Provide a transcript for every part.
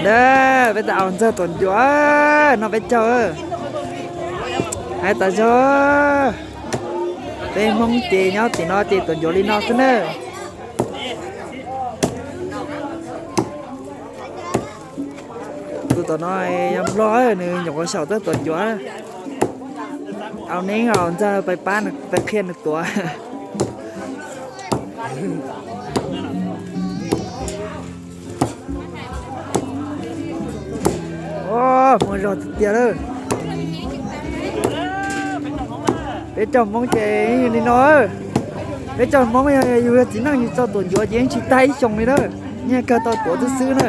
Na, peb tau ua ntxawg tuam ncuav, noj peb caug. Hais tas zog, peb Hmoob ces nyob tim no ces tuam ncuav li no xwb na. Tus tom no yog Nplog, nws nyuam qhuav xyaum tau tuam ncuav. Au neeb au ntxawg pab pab nws, pab qhia nws tuav. Muaj zog tiag tiag lawm. Peb cov Hmoob ces li no. Peb cov Hmoob yog yus yog txiv neej yus tau tuam ncuav ces yeej tsis tag ib xyoos li na. Nyias kawg tau tuav xwb xwb na.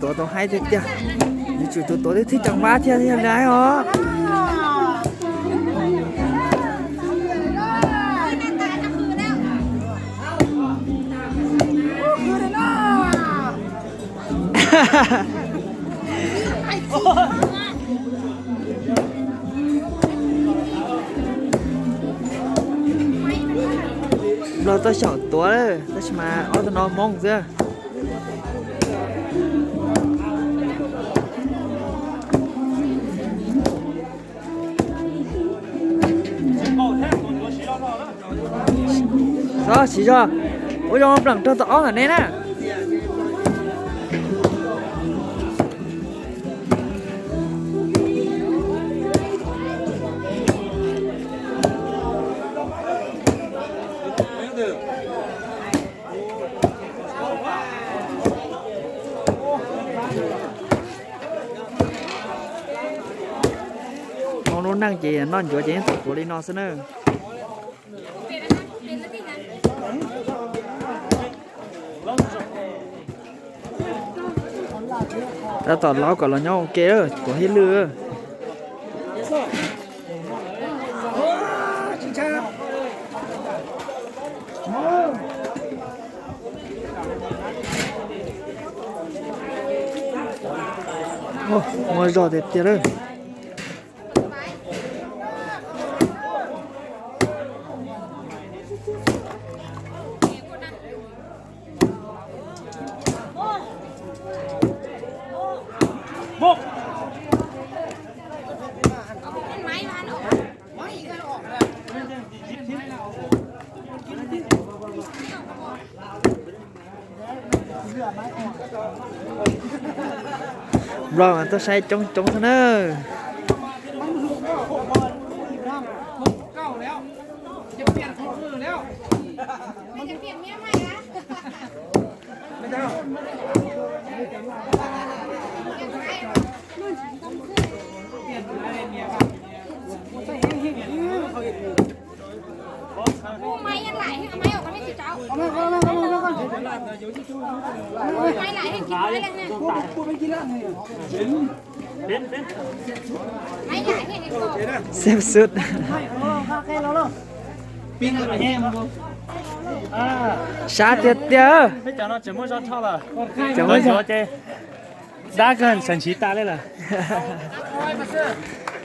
Tuav tau haib tiag tiag. Yuav tsum tus tuav twb thij cov mab thiaj li haib os. Nplog tau xyaum tuav lawm tab sis mas ob tug no Hmoob xwb. Siv zog, ua zoo pleem rau tom ob ntawm ne na. Hmoob lub neej ces noj ncuav ces yeej tau tuav li no xwb na. Tab tom laub kom los nyob ua ke, tuav hib lwj. Muaj zog tiag tiag lawm. Nplog mas tuaj saib coob coob xwb na. Xeb xwb. Sab tiag tiag. Cov muaj zog ces dab kawg tseem siv tas li lawm.